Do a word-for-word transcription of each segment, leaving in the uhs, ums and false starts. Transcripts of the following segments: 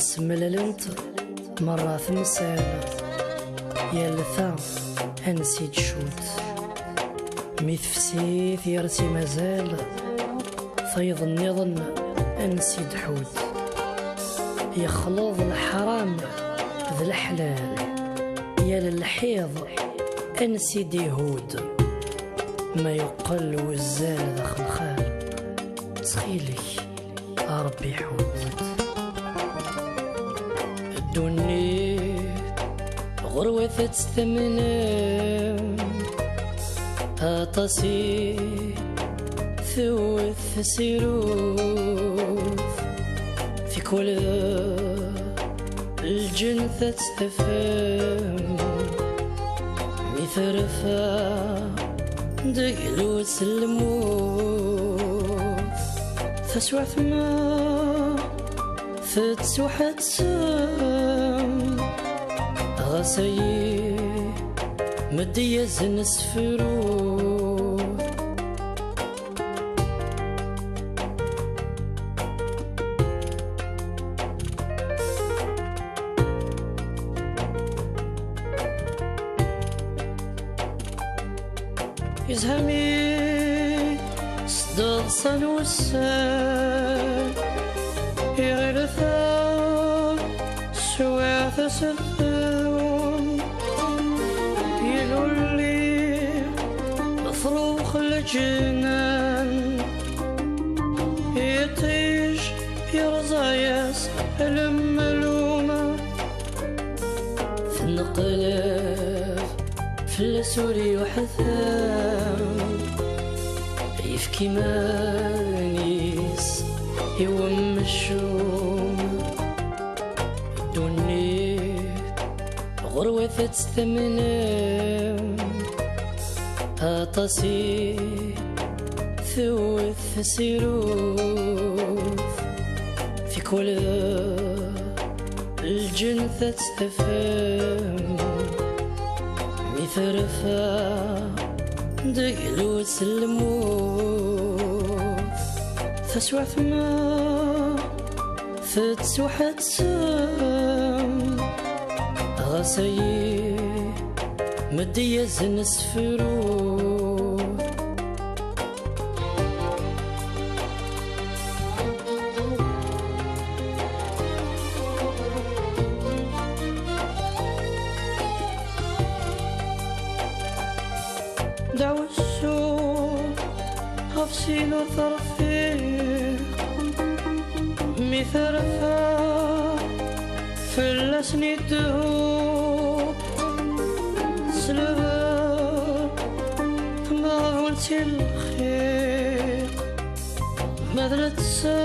Semlalent merra temsal, yal ta ansi d-tcudd. Mi tefsi tira-s i mazal, tayeḍ nniḍen ansi d-tḥudd. Yexleḍ leḥram d leḥlal, yal lḥiḍ ansi d-ihudd. Ma yeqqel wuzzal d axelxal, ttxil-k, a Ṛebbi ḥudd. Ddunit ɣur-wat ad tt-tamnem, aṭas i tewwet tasirut, tikwal d lǧennet ad tt-tafem, mi terfa deg lwes n lmut. Taswiɛt ma tettwaḥettem, ɣas ayi meddi-yasen sefru. Izhami s ḍḍsa n wussan, iɣil ta swiɛt aseddum, ilulli tṛux leǧnan, iṭij yerẓa-yas lemlum. Tenqleb fell-as ur yuḥtam, yefk iman-is i wemcum. Ddunit ɣur-wat ad tt-tamnem, aṭas i tewwet tasirut, tikwal d lǧennet ad tt-tafem, mi terfa deg lwes n lmut. Taswiɛt ma tettwaḥettem, ɣas ayi meddi-yasen sefru. Dawsu ɣef sin ur terfiq, mi terfa fell-asen idehhu, tesleb tmeɣbult i lxiq, ma d netta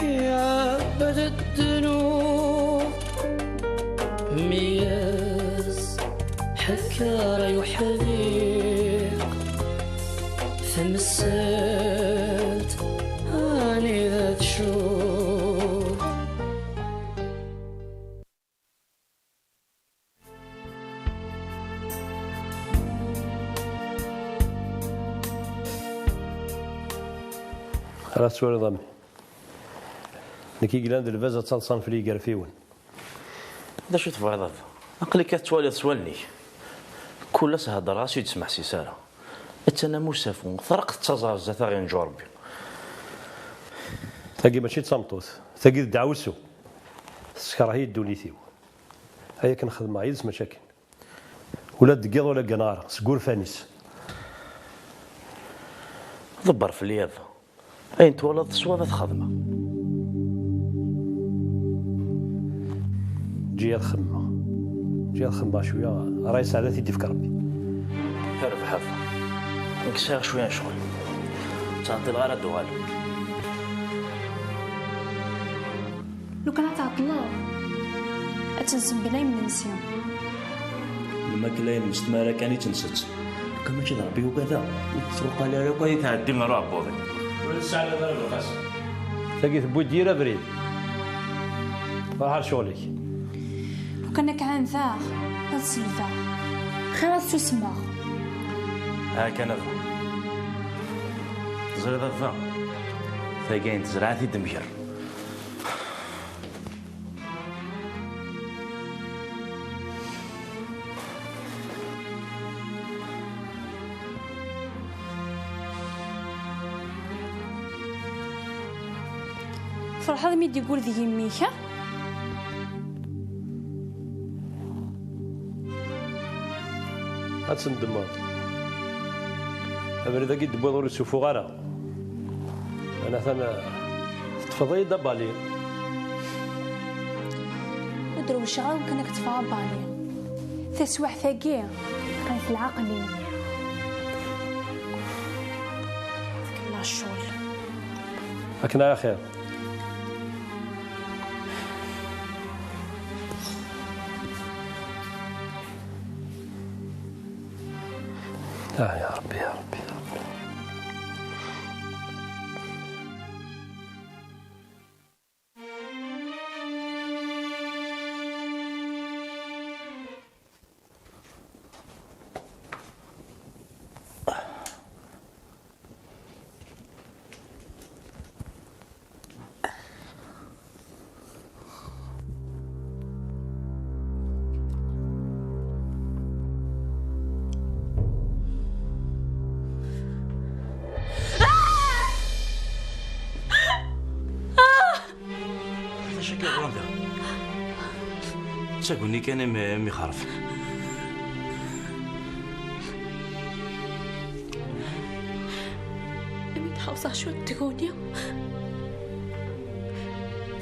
iɛebbed ddnub. Mi as-ḥekker ay uḥdiq, tamsalt anida tcud. Ara tettwaliḍ a mmi. Nekk i yellan d lbaz ad taḍsan fell-i igerfiwen. D acu tebɣiḍ a baba? Aql-ik ad tettwaliḍ s wallen-ik. Kul ass heddreɣ-as ur yi-d-tesmeḥsis ara. Attan am usafu, treqq tettaẓ ar zdat-aɣ yenǧu Rebbi. Tagi mačči d tameṭṭut, tagi d ddeɛwessu. Teskerh-iyi ddunit-iw. Ay akken xedmeɣ yid-s mačči akken. Ula deg yiḍ ula deg nɣar, seg urfan-is. Ḍebber fell-i a baba. Ayen twalaḍ teswaḍ ad t-xedmeɣ. Ǧǧi ad xemmeɣ. Ǧǧi ad xemmeɣ cwiya, ṛṛay sɛada ad t-id-ifk Rebbi. Terbeḥ a baba. Nekk sɛiɣ cwiya n ccɣel. Ur ttɛeṭṭileɣ ara ad d-uɣaleɣ. Lukan ad tɛeṭṭleḍ, ad tensem bla imensi. Lmakla-inem s tmara kan i tt-nsett. Akka mačči d Rebbi ugadeɣ. Ur tettruqal ara akk ad tɛeddi ɣer uɛebbuḍ-im. Ur nesɛi ara d Rebbi xas. Tagi tewwi-d yir abrid. Ruḥ ar ccɣel-ik. Lukan ad k-ɛandeɣ, ad selbeɣ. Xir ad susmeɣ. Ha kan a baba. Teẓriḍ a baba? Tagi ayen tezreɛ ad t-id-temger. Tferḥeḍ mi d-yeggul deg yimi-k, ha? Ad tendmeḍ. Abrid-agi d-tewwiḍ ur yessufuɣ ara. Anatan, teṭṭfeḍ-iyi-d abali. Ur drewceɣ ara, kan ad k-ṭṭfeɣ abali. Taswiɛt-agi, qqnet lɛaqel-im. Tkemmel ccɣel. Akken ara xir. Ah, ya Ṛebbi, ya Ṛebbi, ya Ṛebbi. D acu akka yeḍran da? D taguni kan imi, imi xerf. Imi d-ḥawseɣ cwiṭ n tguni,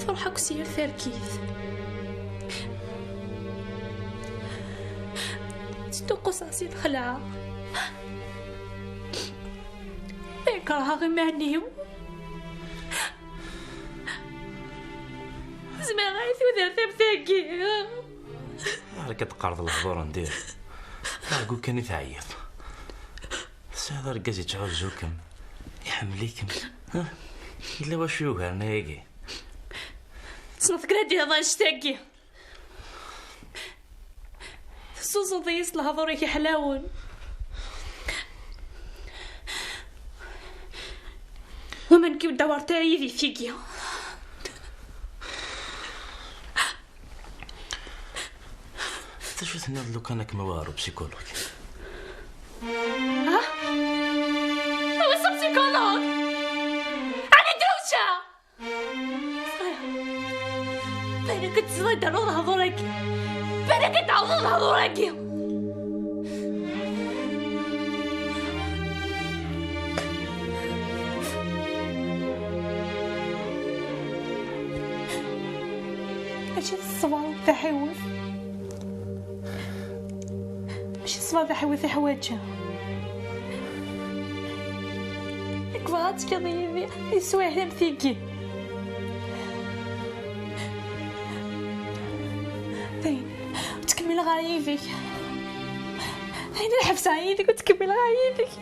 truḥ akk s yir targit. Ttduqquseɣ si lxelɛa. Ay kerheɣ iman-iw. Zemreɣ ay tudert am tagi. Ɣer-k ad d-teqqareḍ lehdur n dir. D argu kan i teɛyiḍ. Tesɛiḍ argaz yettɛuzzu-kem, iḥemmel-ikem. Yella wacu yugaren ayagi? Tessneḍ kan ad d-tiniḍ annect-agi. Tessuzuḍ-iyi s lehdur-ik iḥlawen. Wama nekk ur d-dawret ara yid-i tigi. D acu tenniḍ lukan ad kem-awiɣ ɣer upsikulug? Ha? Awi-s upsikulug? Ɛni drewceɣ? Balak ad tezdiḍ lehdur-agi. Balak ad tɛawdeḍ lehdur-agi. Acu tessebreḍ taḥiwet? Acu tessebreḍ taḥiwet i ḥwaǧeɣ? Nekk bɣiɣ ad tekkiḍ yid-i di teswiɛt am tigi. Dayen, ur ttkemmileɣ ara yid-k. Dayen, ad ḥebseɣ yid-k, ur ttkemmileɣ ara yid-k.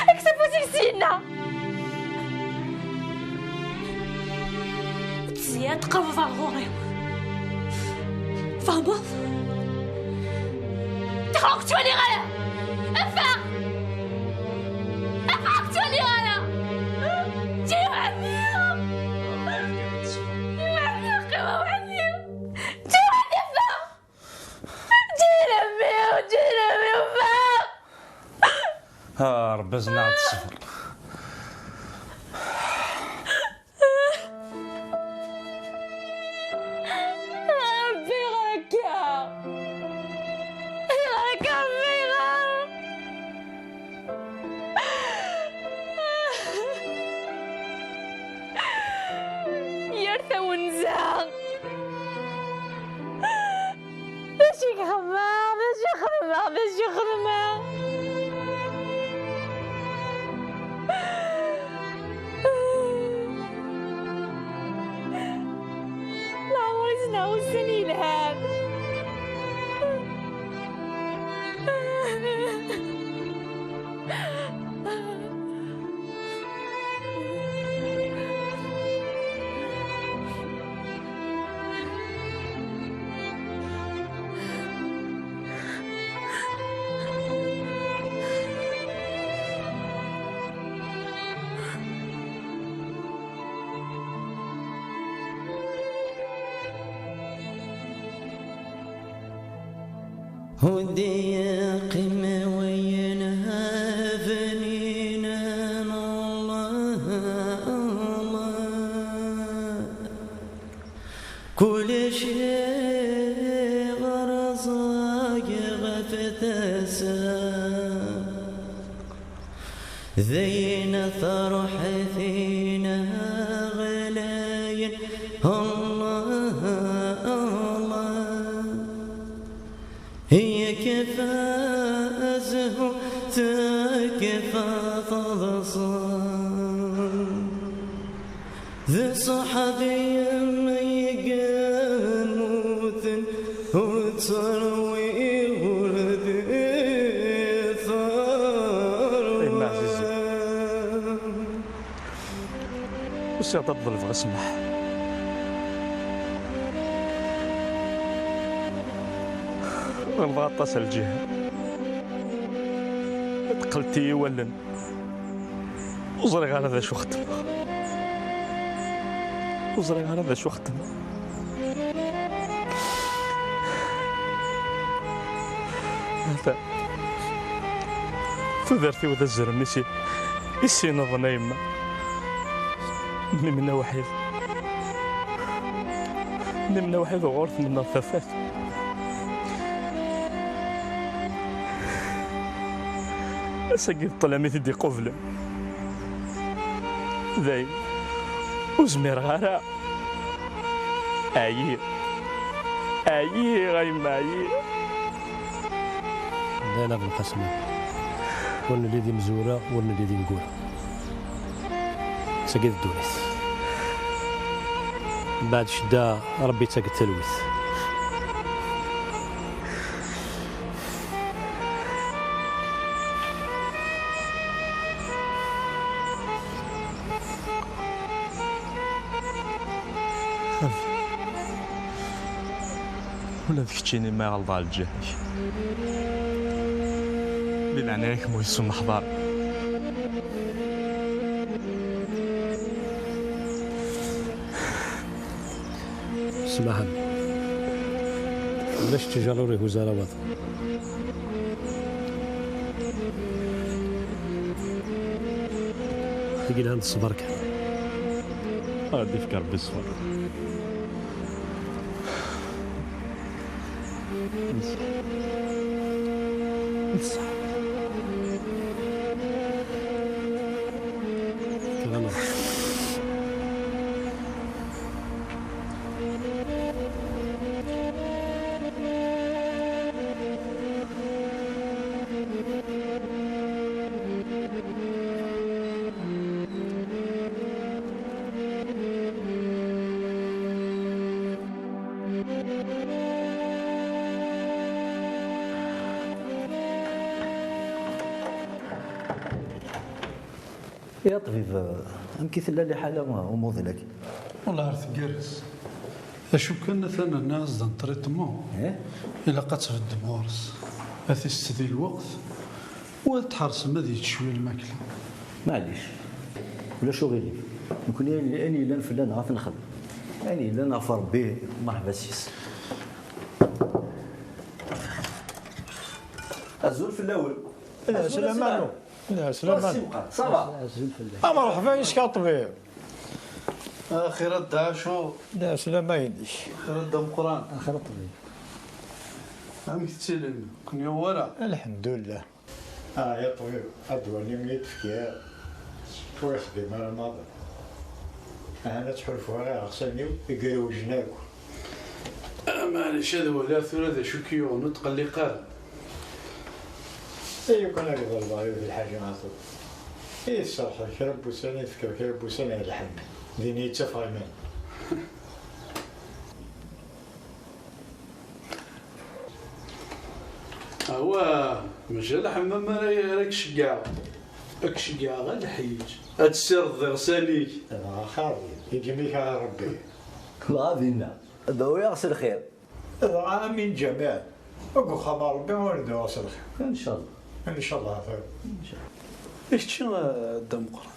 Kkes afus-ik syenna! Ur tezzi ara tqerrbeḍ ar ɣur-i. Tfehmeḍ? Ṭṭixer ur k-ttwaliɣ ara! Ffeɣ! Ffeɣ ur k-ttwaliɣ ara! Ǧǧi-yi weḥd-i! Ǧǧi-yi weḥd-i, qqim weḥd-i! Ǧǧi-yi weḥd-i, ffeɣ! Ǧǧi-yi a mmi, ǧǧi-yi a mmi, ffeɣ! Ah, Ṛebbi, azen-aɣ-d ṣṣber. Ṛebbi, ayɣer akka? Ayɣer akka, Ṛebbi, ayɣer? Yir tawenza. D acu i xedmeɣ? D acu i xedmeɣ? D acu i xedmeɣ? Leɛmer-is neɣ ussan yelhan. Ur d-yeqqim wayen ha bnin Allah. Dayen truḥ tina ɣlayen. Allah, Allah. Yakfa azhu, takfa taḍsa. D ṣṣeḥbi am yemmuten, ur ttṛewwiɣ ur d-iteṛwi. Ay, mɛzizen. Usiɣ-d ad ḍelbeɣ ssmaḥ. Ɣelḍeɣ aṭas a lǧiha. Qqlent-iyi wallen. Ur ẓriɣ ara d acu xeddmeɣ. Ur ẓriɣ ara d acu xeddmeɣ. Ata tudert-iw d azrem i si-, i s-inḍen a yemma. Nimna waḥid. Nimna waḥid uɣur tmennaḍ tafat. Ass-agi d ṭṭlam i t-id-iqublen. Dayen, ur zmireɣ ara. Ɛyiɣ. Ɛyiɣ, a yemma, ɛyiɣ. Dayen a Belqasem. Ur nelli d imezwura, ur nelli d ineggura. Tagi d ddunit. Mbeɛd ccedda, Ṛebbi yettag-d talwit. Ula d keččini ma iɣelḍeɣ lǧiha-k. Di leɛnaya-k, mu yessu meḥḍar. Smaḥ-am. Ulac ttijal ur ihuz ara waḍu. Tigi lhan ṣṣber kan. Ad d-ifk Rebbi ṣṣber. Ya ṭbib, amek i tella liḥala umuḍil-agi? Wellah ar tgerrez. D acu kan, atan nniɣ-as-d un traitement. Eh? Ilaq ad tbeddem ɣur-s. Ad t-isset di lweqt, u ad tḥersem ad yečč cwiya lmakla. Maɛlic, ulac uɣilif. Nekni ayen, ayen yellan fell-aneɣ ad t-nexdem. Ayen yellan ɣef Rebbi, merḥba s-yes. Azul fell-awen. Azul, azul, a Manu. Azul, a Simqan. Ça va? Azul fell-ak. A, merḥba yes-k a ṭbib. Axir a Dda Ɛacur. Lɛeslama-inek. Axir a Dda Meqqran. Axir a ṭbib. Amek tettilim? Ken-yuɣ wara? Lḥemdullah. Ah, ya ṭbib, ad d-walim i d-tefkiḍ. Ur ixdim ara maḍi. Ahan ad ttḥulfuɣ i iɣsan-iw i irewjen akk. Ah, maɛlic, ad waliɣ tura d acu k-yuɣen, ur tqelliq ara. Ay, kan ad ḍelbeɣ yiwet lḥaǧa a ṭbib. I tserrḥeḍ kra n wussan, i tefkeḍ kra n wussan ar lḥenni. Din i yettafeɣ iman. Awah, maca lḥemmam ara, ara k-ceggɛeɣ. Ad k-ceggɛeɣ a lḥiǧ. Ad tessirdeḍ iɣsan-ik. Dɣa xaḍi, iǧem-ik ara Rebbi. Dɣa dinna, dɛu-yaɣ s lxir. Dɣa amin ǧamiɛen. Deg uxxam n Rebbi ur dɛuɣ s lxir. Ncallah. Ncallah, a Farid. Ncallah. I kečči, a Dda Meqqran?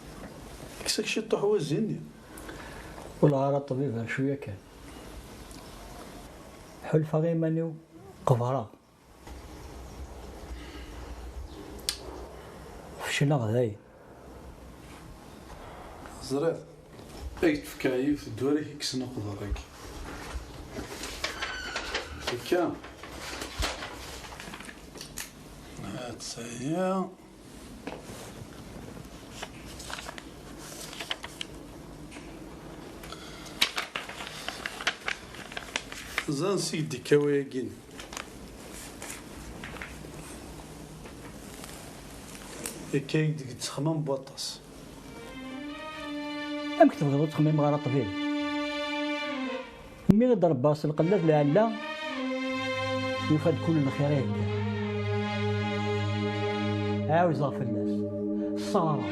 Kkes-ak ciṭuḥ wazin-nni. Wellah ara ṭṭbib, ar cwiya kan. Ḥulfaɣ iman-iw qebreɣ. Fecleɣ dayen. Teẓriḍ, ad k-d-fkeɣ yiwet ddwar i k-ikksen aqeḍer-agi. Akka. Ad taya. Ẓan seg d-ikka wayagi. Ikka-yi-d deg ttexmam n waṭas. Amek tebɣiḍ ur ttxemmimeɣ ara ṭṭbib? Mi i d-rebbaɣ s lqella d lɛella, yufa-d kul lxir ay yedder. Ɛawzeɣ fell-as, ṣṣabreɣ.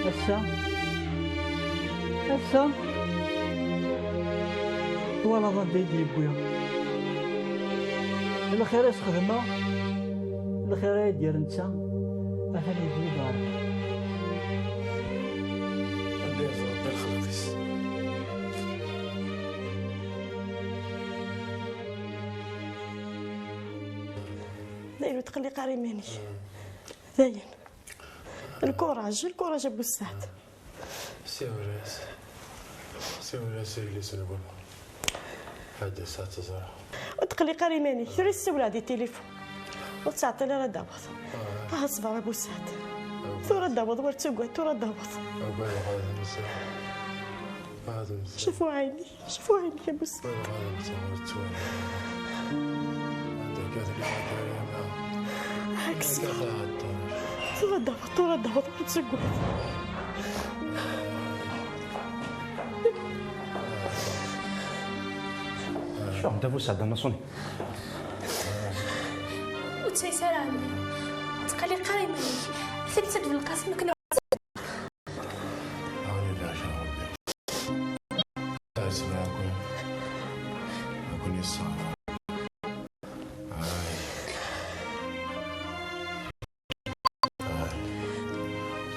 Ass-a, ass-a, twalaḍ anda i d-yewwi. Lxir i s-xedmeɣ, lxir ay d-yerr netta, atan yewwi-d ɣer. Anda yerẓa Rebbi lxelq-is. Dayen ur tqelliq ara iman-ik. Dayen. Lkuraj, lkuraj a Bu Ssaɛd. Siwel-as. Siwel-as i yelli-s n gma. Ad d-tas ad tt-ẓreɣ. Ur tqelliq ara iman-ik, tura ssiwleɣ di tilifun. Ur ttɛeṭṭil ara ad d-taweḍ. Ah, ṣber a Bu Ssaɛd. Tura ad d-taweḍ, ur ttagad, tura ad d-taweḍ. Ugadeɣ ad nseɣ. Ad nseɣ. Cfu ɛayni. Cfu ɛayni a Bu Ssaɛd. Ugadeɣ ad nseɣ, ur ttwaliɣ. Anda akka tella Karima? Ɛekseɣ. Anda tɛeṭṭel? Tura ad d-taweḍ, tura ad d-taweḍ, ur ttagad. Acuɣ d Bu Ssaɛd a Naṣuni? Ur ttayes ara ɛemmi. Ur ttqelliq ara iman-ik. Tili d Belqasem akken. Aɣli d acu Rebbi. Asmi akk, akk yesseɣ. Ay. Ay.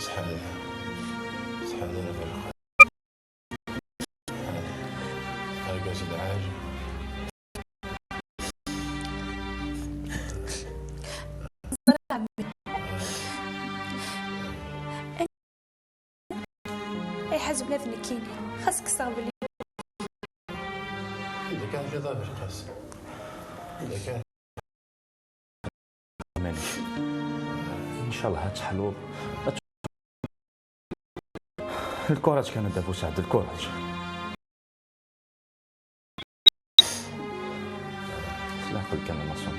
Ttḥadar. Ttḥadar ɣef lxir. Argaz lɛali. Ay ḥazeb la d nekkini, xas kkseɣ belli. Anda kan fi ḍab lqas. Anda kan. Iman-ik. Incallah ad teḥluḍ. Ad t-, lkuraǧ kan a Dda Busaɛd, lkuraǧ. S leɛqel kan a Maṣum.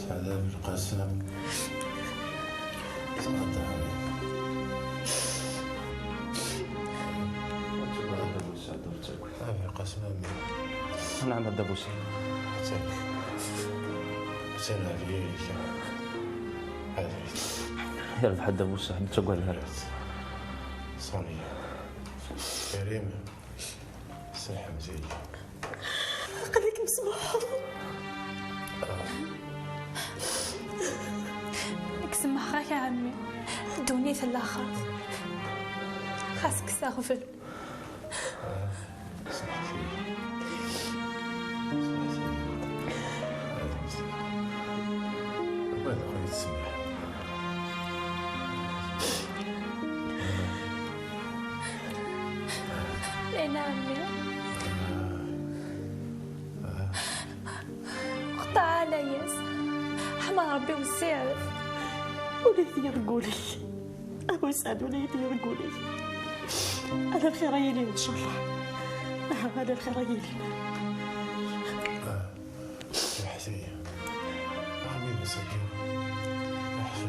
Sɛada Belqasem. Sɛada. Ur ttagad a Dda Busaɛd, ur ttagad. A Belqasem, a mmi. Nɛam a Dda Busaɛd. Atan. Atan ɛafiyalik. Ɛafiyalik. Yerbeḥ a Dda Busaɛd, ur ttagad ara. Ṣuni. Karim. Sselḥem zid. Aql-ik mesmuḥeḍ. Nekk semmḥeɣ-ak a ɛemmi. Ddunit n laxert. Xas kkes aɣbel. Smeḥ-iyi. Smeḥ-iyi. Ugadeɣ ad iyi-tsemmeḥ. Lɛin a ɛemmi. Qṭeɛ ɛla-yas. Ḥma Ṛebbi wessiɛet. Ula d tiɣguli. A Busaɛd, ula d tiɣguli. Ala lxir ay yilin, ncallah. Aha, ala lxir ay yilin. Iḥti. Ɛemmi d asakin. Iḥti.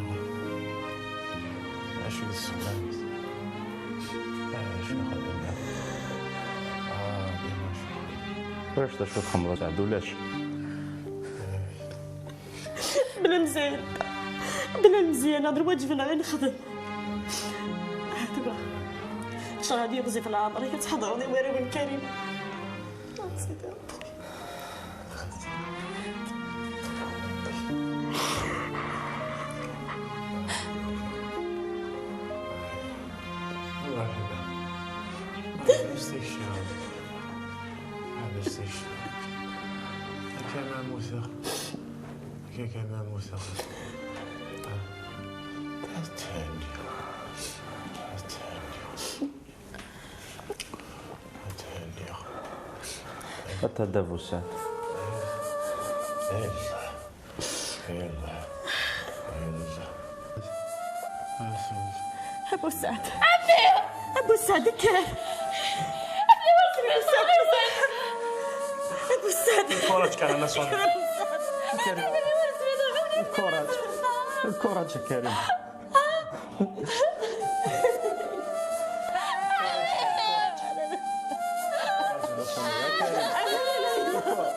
Acu i tessewwayem? Acu i xedmeɣ? Ah, dima acu. Ulac d acu txemmeḍ a Saɛd, ulac. Bla lemziyana. Bla lemziyana, d lwaǧeb-nneɣ i nexdem. Tura. Ccṛeɛ ad yeɣzif leɛmer-ik, ad tḥedṛeḍ i warraw n Karim. Ah, Sidi Ṛebbi. Ḥbes tikci. Ḥbes tikci. Akka ma mmuteɣ. Akka kan ma mmuteɣ. Ad thenni. Ad thenni. Ad thenni. Ata Dda Busaɛd. Yalla. Yalla. Yalla. Busaɛd. Ɛemmi! A Busaɛd, kker! Ɛemmi, ur tebɣiḍ ad tebɣiḍ! A Busaɛd! Lkuṛaǧ kan, a Maṣun. Kker! Lkuṛaǧ! Lkuṛaǧ a Karim!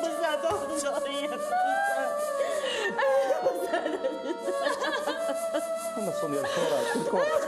Busaɛd, ur tebɣiḍ! A Maṣun, ya lkuṛaǧ, lkuṛaǧ.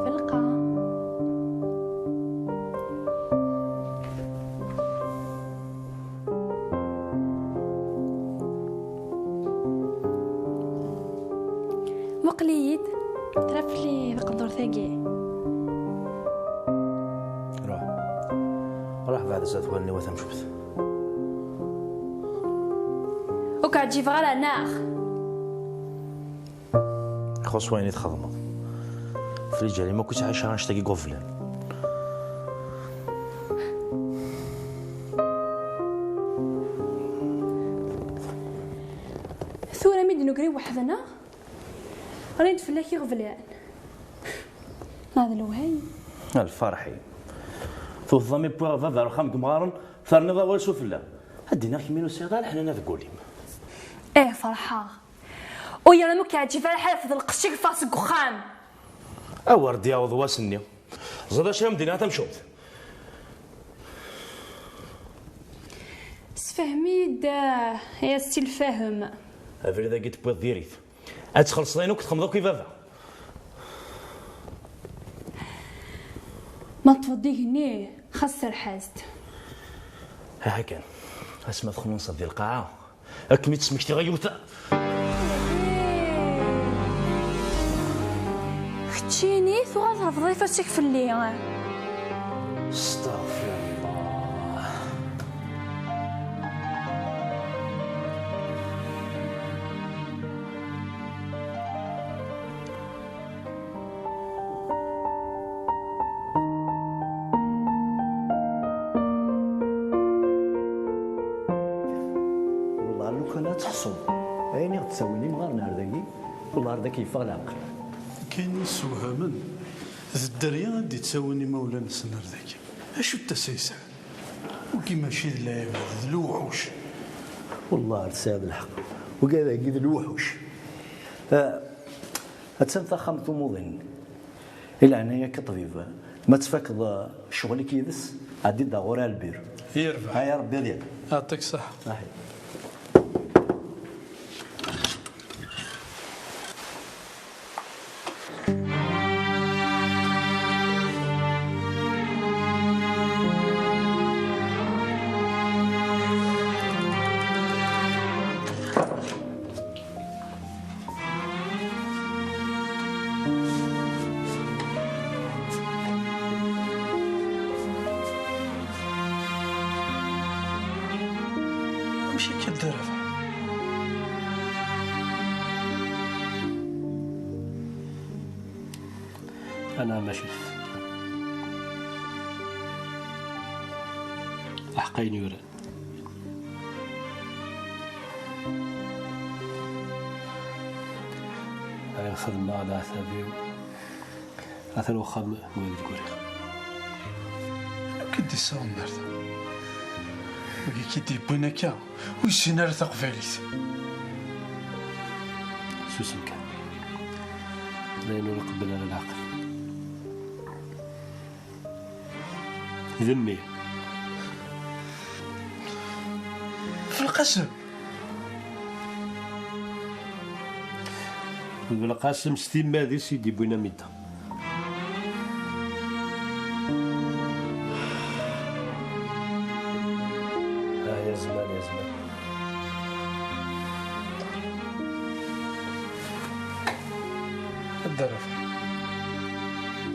Felqa. Muqel-iyi-d. Trefli taqendurt-agi. Ruḥ. Ruḥ beɛd zdat wallen-iw a tamcumt. Ur k-ɛǧibeɣ ara, neɣ? Ixuṣ wayen i txedmeḍ. Friǧal-im akk yettɛic annect-agi n iɣeblan. Tura mi d-negri weḥd-neɣ, rrin-d fell-ak iɣeblan. Ma d lewhay. A lferḥ-im. Tewteḍ-am i wwiɣ baba ar uxxam deg umɣaren, terniḍ awal sufella. Ad d-iniɣ kemmini ur sɛiḍ ara leḥnana deg wul-im. Eh, ferḥeɣ. Uyer, ma ur k-yeɛǧib ara lḥal, rfed lqecc-ik, ffeɣ seg uxxam. A wer d-yaweḍ wass-nni. Ẓriɣ acu ara m-d-iniɣ a tamcumt. Sefhem-iyi-d, ah, ay ass lfahem. Abrid-agi tewwiḍ diri-t. Ad txellṣeḍ ayen akk txedmeḍ akk i baba. Ma teṭṭfeḍ-d igenni, xas serḥ-as-d. Aha kan, asma txelṣeḍ di lqaɛa, ad kem-id-smektiɣ a yiwet. Keččini tuɣal trefdeḍ ifassen-ik fell-i. Astaɣfirullah. Wellah, lukan ad teḥṣuḍ ayen i ɣ-d-ttawin imɣaren ar dagi, wellah ar dagi yeffeɣ leɛqel. Akken i ssewhamen, d dderya i d-ittawin imawlan-nsen ar dagi. Acu n tasa yesɛan? Wigi mačči d lɛibad, d lewḥuc. Wellah tesɛiḍ lḥeqq. Wigi dagi d lewḥuc. Ah, attan taxxamt umuḍin. I leɛnaya-k a ṭṭbib, ma tfakeḍ, ah, ccɣel-ik yid-s, ɛeddi-d ɣur-i a Lbir. Yerbeḥ. Ay a Rebbi ad yerbeḥ. Yeɛṭik ṣṣeḥḥa. Aḥi. Amek akka ddreɣ? Anɛam a ccix. Aḥeqq ayen yuran. Ayen xedmeɣ leɛtab-iw. Atan uxxam n wid deg uriɣ. Anwa k-id-issaɣen ar da? Wigi k-id-yewwin akka, ur yessin ara taqbaylit. Susem kan. D ayen ur iqebbel ara leɛqel. D mmi. Belqasem! D Belqasem s timmad-is i d-iwwin amida. Ah, ya zman, ya zman. A Dda Rabaḥ,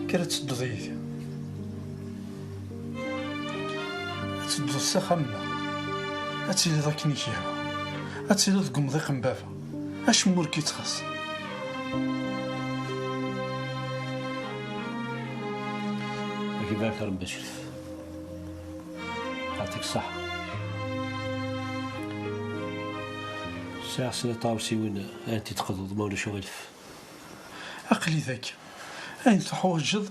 kker ad tedduḍ yid-i. Ad tedduḍ s axxam-nneɣ. Ad tiliḍ akken i k-yehwa. Ad tiliḍ deg umḍiq n baba. Acemma ur k-ittxaṣ. Ad k-ibarek Rebbi acref. Yeɛṭik ṣṣeḥḥa. Sɛiɣ snat tɣawsiwin ad tent-id-teqḍuḍ, ma ulac aɣilif. Aql-i dagi. Ayen tuḥwaǧeḍ,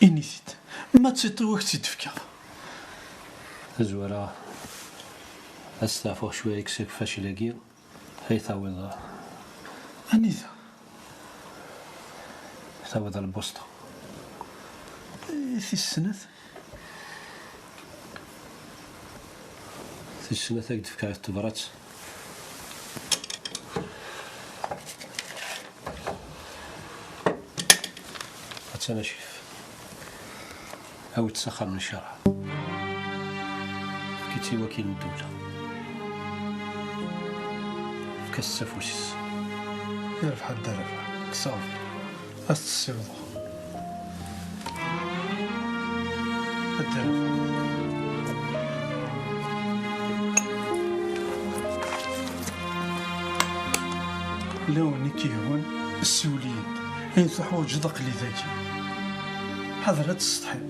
ini-t-id. Ma d tiṭ-iw, ad k-tt-id-fkeɣ. Tazwara, ad steɛfuɣ cwiya deg-s, deg ufacil-agi. Ay tawiḍ. Anida? Tawiḍ ɣer lbusṭa. Eh, tis snat. Tis snat ad k-d-fkeɣ tebrat. Attan acif. Awi-tt s axxam n ccreɛ. Efk-itt i wakil n ddewla. Efk-as-tt afus-is. Yerbeḥ a Dda Rabaḥ, kkes aɣbel. Ad s-tt-ssiwḍeɣ. A Dda Rabaḥ. Lawan i k-yehwan, ssiwel-iyi-d. Ayen tuḥwaǧeḍ, aql-i dagi. Ḥader ad tsetḥiḍ.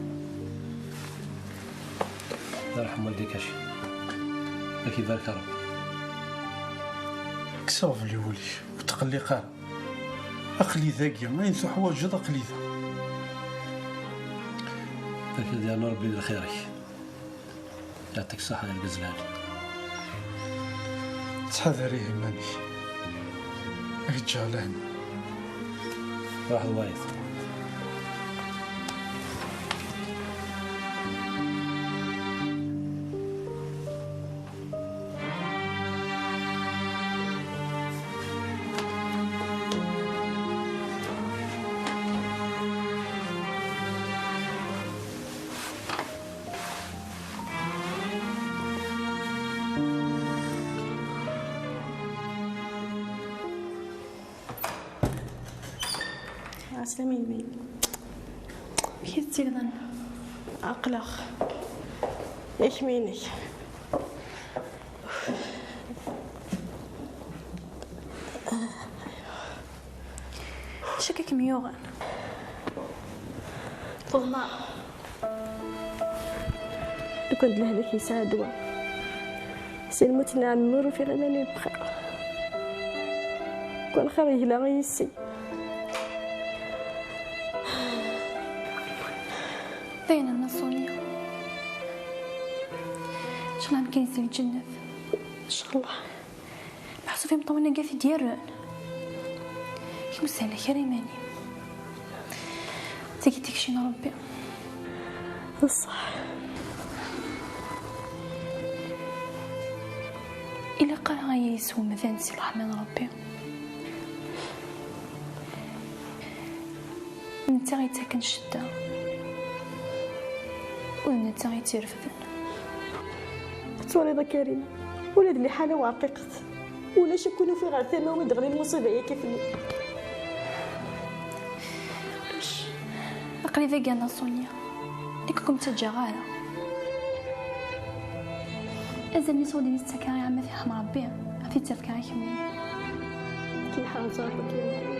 Yerḥem waldik a Cci. Ad k-ibarek Rebbi. Kkes aɣbel i wul-ik, ur tqelliq ara. Aql-i dagi, ayen tuḥwaǧeḍ aql-i da. Ad k-yernu Rebbi d lxir-ik. Yeɛṭik ṣṣeḥḥa a argaz lɛali. Ttḥadar ihi iman-ik. Ad k-ǧǧeɣ lehna. Ruḥ d wayeḍ. Ɛeslama yelli. Amek i tettilḍan? Aql-aɣ. Yak minek. Acu akka kem-yuɣen? Teḍmeɛ. Lukan d lehlak yesɛa ddwa. Si lmut n ɛemmi ur ufiɣ iman-iw bxir. Lukan xir yegla i yessi. D ayen a Nna Sonia. Ncallah amkan-is di lǧennet. Ncallah. Meḥsub imeṭṭawen-agi i t-id-yerren. Kemm ur sehleɣ ara iman-im. Tagi d tikci n Rebbi. D ṣṣeḥ. Ilaq ara aya yeswa umdan si ṛṛeḥma n Rebbi. Netta i yettaken ccedda, u d netta i tt-irefden. Tettwaliḍ a Karim, ula d liḥala-w rqiqet. Ulac akk win ufiɣ ɣer tama-w i d-ɣli lmuṣiba-yagi fell-i. Ulac. Aql-i dagi a Nna Sonia. Nekk ur kem-ttaǧǧaɣ ara. Azal-nni s wadin i s-ttakeɣ i ɛemma, ad t-yerḥem Rebbi, ad t-id-tafkeɣ i kemmi. Kem ḥerzeɣ akk akken.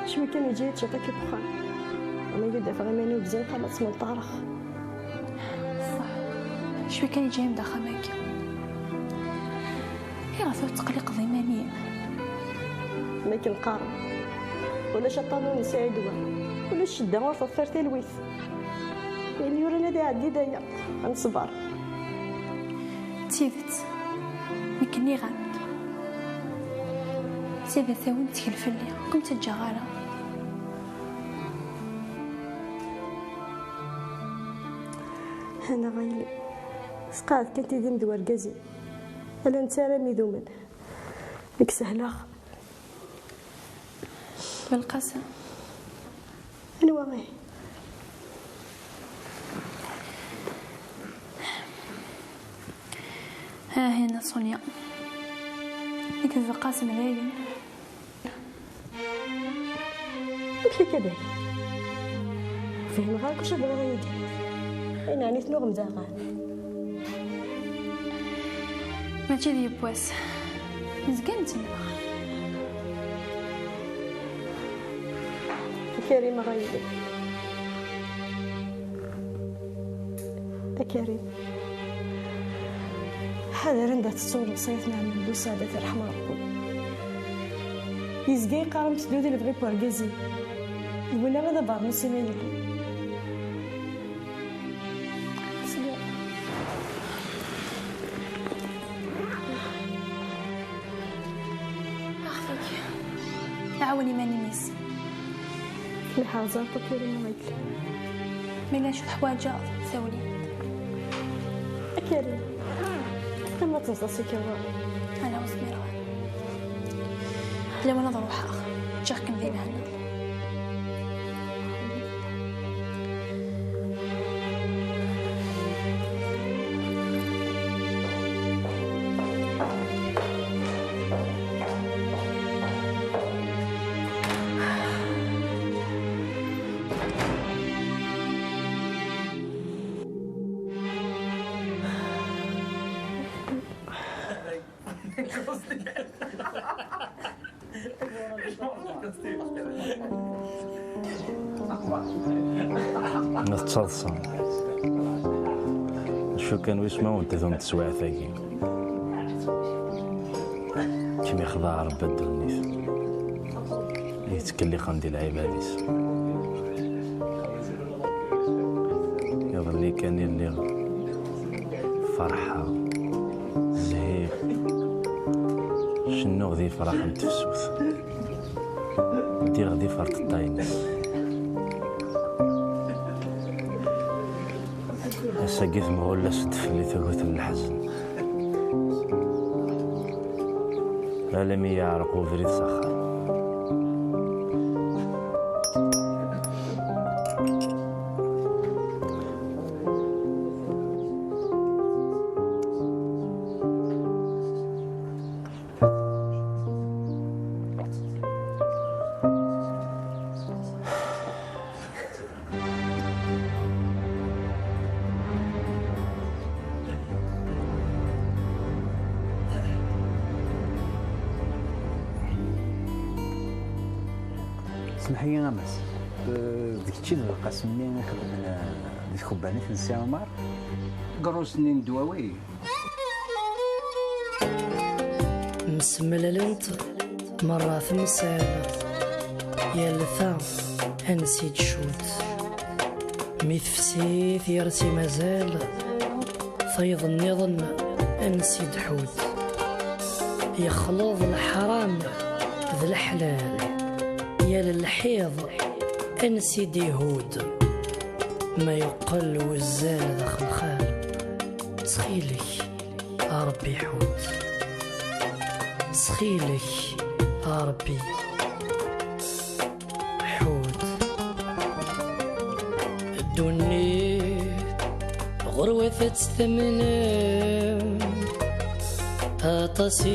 Cwi kan yeǧǧa-yi-d ciṭ akka deg uxxam. Ama yud afeɣ iman-iw bzin xalat smenṭareɣ. Ṣṣeḥ. Cwi kan yeǧǧa-yi-d axxam-agi. Ayɣef ur tettqelliqeḍ iman-im? Ma akken qqaren, ulac aṭṭan ur nesɛi ddwa, ulac ccedda ur teḍfir talwit. Ayen yuran ad iɛeddi d aya, ad neṣber. D tidet, nekk nniɣ-am-d. Sɛidat-awen tettkel fell-i, ur kem-ttaǧǧaɣ ara. Anaɣ a yelli, sqeɛd kan tidi-m d wergaz-im. Ala netta ara m-idumen. Nekk sehleɣ. Belqasem. Anwa ihi? Ah, hina Sonia. Nekk d Belqasem dayen. Amek akka dagi? Fehmeɣ akk acu bɣiɣ ad yi-d-tiniḍ. Ayen ɛni tennuɣem daɣen? Mačči d yiwwas. Nezga nettemneɣ. A Karim, a yelli. A Karim. Ḥader anda tettuɣ lewṣayat n ɛemmi Busaɛd, ad t-irḥem Ṛebbi. Yezga yeqqar-am teddu di lebɣi n wergaz-im. D winna i d abeṛnus iman-im. Axef-agi. Ɛawen iman-im yis. Liḥerza, a Karim, a yelli. Ma yella acu teḥwaǧeḍ, sawel-iyi-d. A Karim, qqim ad teẓẓeḍ si kra. Ala, ur zmireɣ ara. Lawan ad ruḥeɣ, ǧǧiɣ-kem di lehna. Ma tettaḍsa, acu kan wis ma wen-tdum teswiɛt-agi? Kem ixḍa Ṛebbi ddunit, yettkellixen di lɛibad-is. Iḍelli kan i lliɣ ferḥeɣ, zhiɣ, cennuɣ di yefrax n tefsut, ddiɣ di ferṭeṭṭa-ines. Ass-agi temɣull-as-d fell-i tagut n leḥzen, almi yeɛreq ubrid s axxam. Smeḥ-iyi a Mass. Eh, d kečč i d Belqasem-nni i xedmen, eh, di tkebbanit n Si Ɛumar? Deg rruz-nni n ddwawi? Msemlalent merra temsal, yal ta ansi d-tcudd. Mi tefsi tiyersi mazal, tayeḍ nniḍen ansi d-tḥudd. Yexleḍ leḥram d leḥlal, yal lḥiḍ ansi d-ihudd. Ma yeqqel wuzzal d axelxal, ttxil-k a Ṛebbi ḥudd. Ttxil-k a Ṛebbi ḥudd. Ddunit ɣur-wat ad tt-tamnem, aṭas i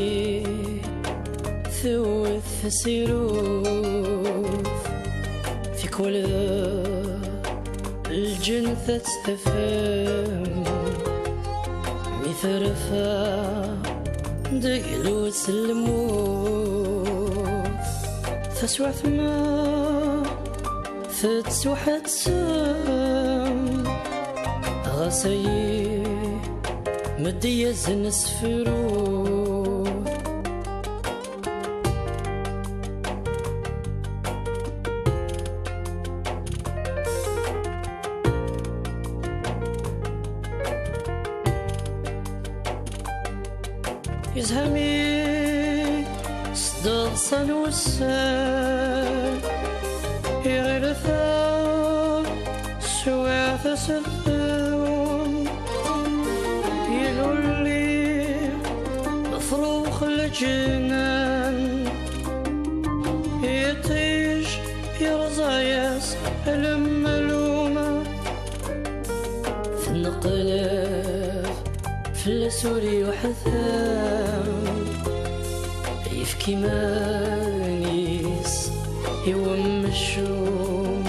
tewwet tasirut, tikwal d lǧennet ad tt-tafem, mi terfa deg lus n lmut. Taswiɛt ma tettwaḥettem, ɣas ayi meddi-yasen sefru. Yezha mi s-d-ḍsan wussan, iɣil ta swiɛt aseldun, ilulli tṛux leǧnan, iṭij Rẓa-yas lemlum, tneqleb fell-as ur yuḥtam, yefk iman-is i wemcum.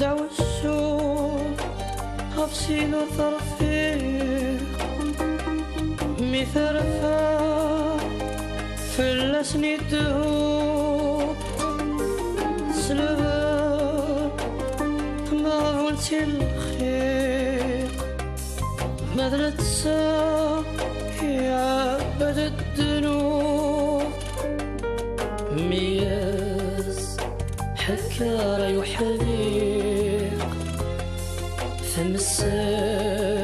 Dawsu ɣef sin ur terfiq, mi terfa fell-asen idhu, tesleb tmeɣbult i lxiq. Ma d netta iɛebbed ddnub, mi as-ḥekker ay uḥdiq, temsel